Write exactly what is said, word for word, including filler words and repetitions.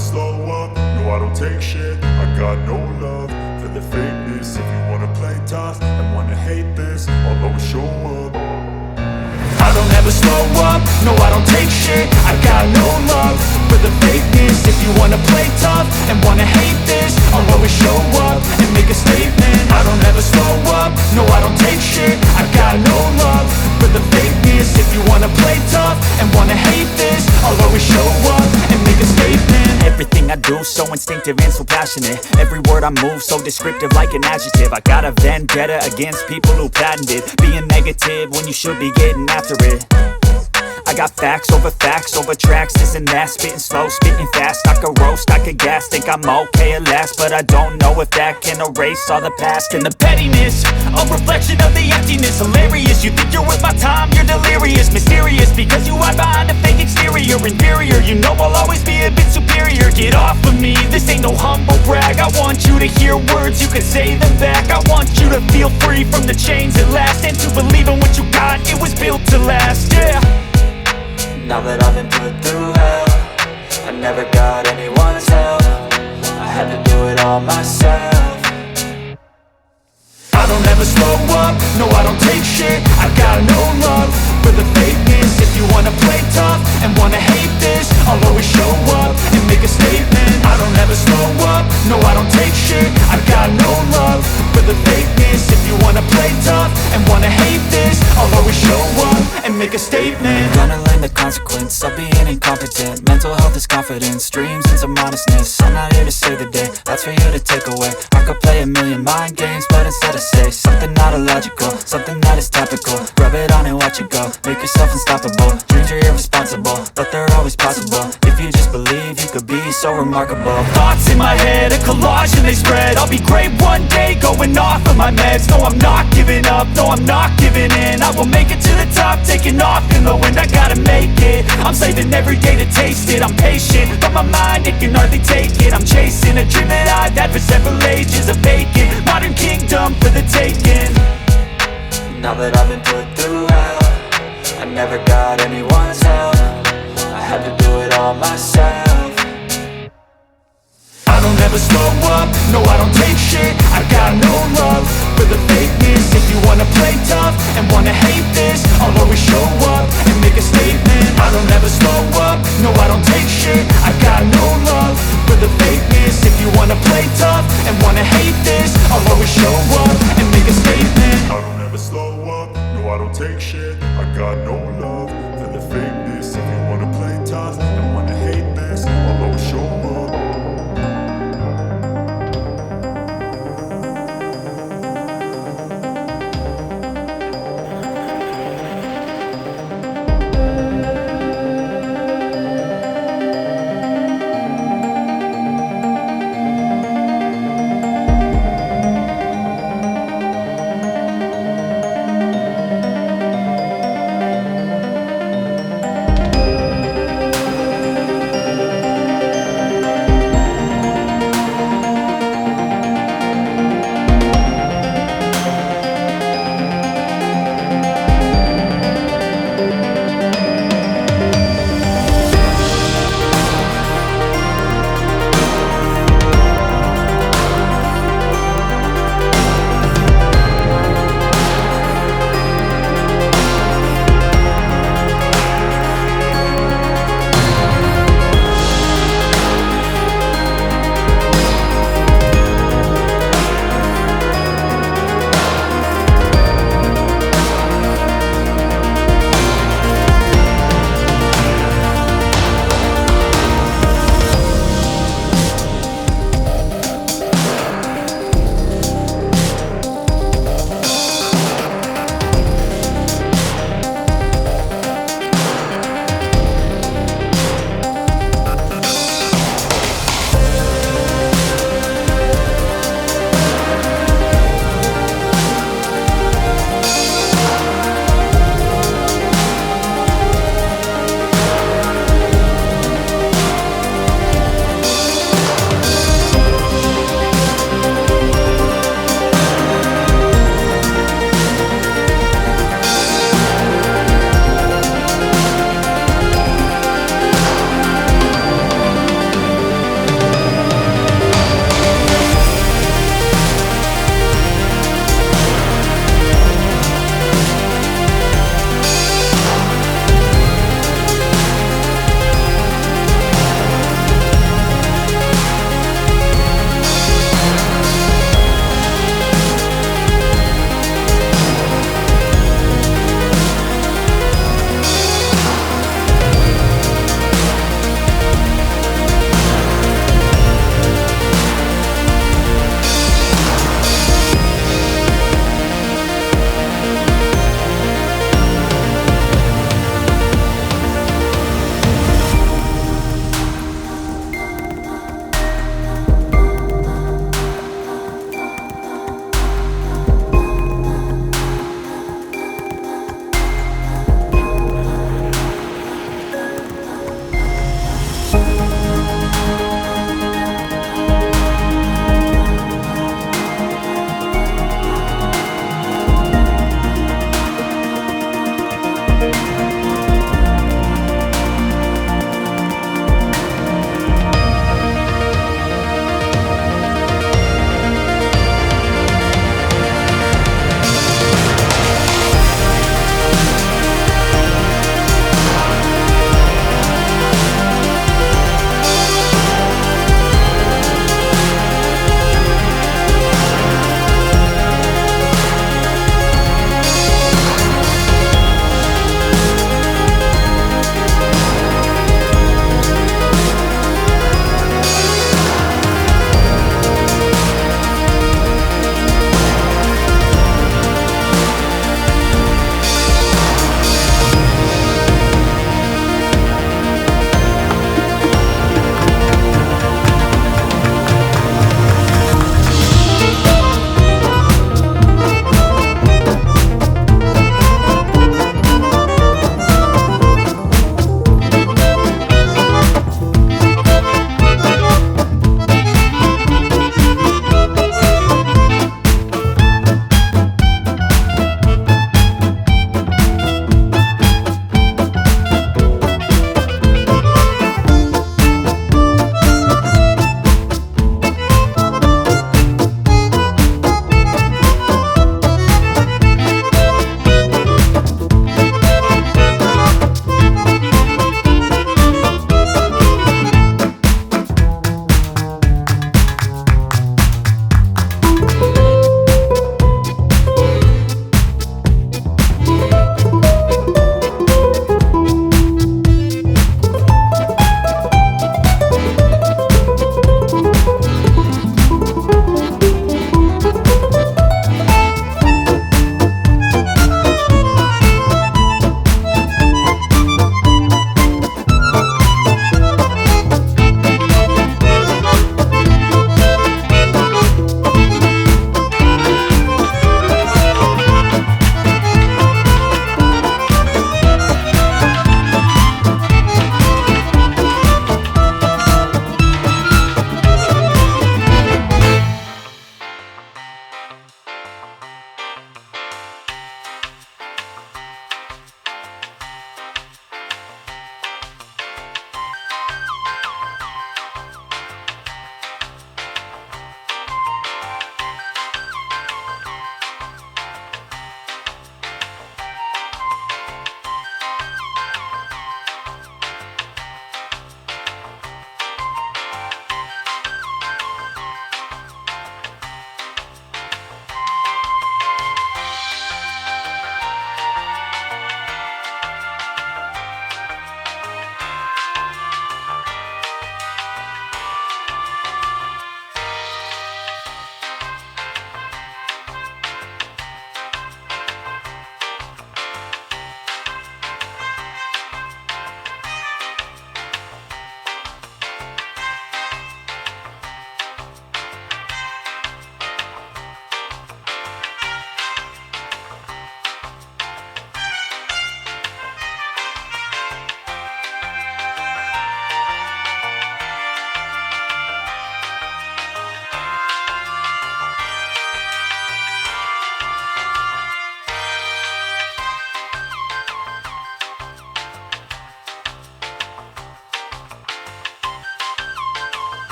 Slow up, no, I don't take shit. I got no love for the fakeness. If you wanna play tough and wanna hate this, I'll always show up. I don't ever slow up, no, I don't take shit. I got no love for the fakeness. If you wanna play tough and wanna hate this, I'll always show up and make a statement. I don't ever slow up, no, I don't take shit. I got no love for the fakeness. If you wanna play tough and wanna hate this, I'll always show up and make a statement. Everything I do so instinctive and so passionate. Every word I move so descriptive like an adjective. I got a vendetta against people who patented being negative when you should be getting after it. I got facts over facts over tracks, this and that, spitting slow, spitting fast. I could roast, I could gas, think I'm okay at last, but I don't know if that can erase all the past. And the pettiness, a reflection of the emptiness. Hilarious, you think you're worth my time, you're delirious. Mysterious, because you hide behind a fake exterior. Inferior, you know I'll always be a bit superior. Get off of me, this ain't no humble brag. I want you to hear words, you can say them back. I want you to feel free from the chains that last, and to believe in what you got, it was built to last, yeah. Now that I've been put through hell, I never got anyone's help. I had to do it all myself. I don't ever slow up, no, I don't take shit. I got no love for the fakeness. If you wanna play tough and wanna hate this, I'll always show up and make a statement. I don't ever slow up, no, I don't take shit. I got no love for the fakeness. If you wanna play tough and wanna hate this, I'll always show up and make a statement. Gonna learn the consequence of being incompetent. Mental health is confidence, dreams and some honestness. I'm not here to save the day, that's for you to take away. I could play a million mind games, but instead I say something not illogical, something that is topical. Rub it on and watch it go, make yourself unstoppable. Dreams are irresponsible, but they're always possible. If you just believe, you could be so remarkable. Thoughts in my head, a collage and they spread. I'll be great one day, going off of my meds. No, I'm not giving up, no, I'm not giving in. I will make it to the top, taking off in the wind. I gotta make it, I'm saving every day to taste it. I'm patient, but my mind, it can hardly take it. I'm chasing a dream that I've had for several ages. A vacant modern kingdom for the taking. Now that I've been put through hell, I never got anyone's help. I had to do it all myself. I don't ever slow up, no, I don't take shit. I got no love for the fakeness. If you wanna play tough and wanna hate this, I'll always show up and make a statement. I don't ever slow up, no, I don't take shit. I got no love for the fakeness. If you wanna play tough and wanna hate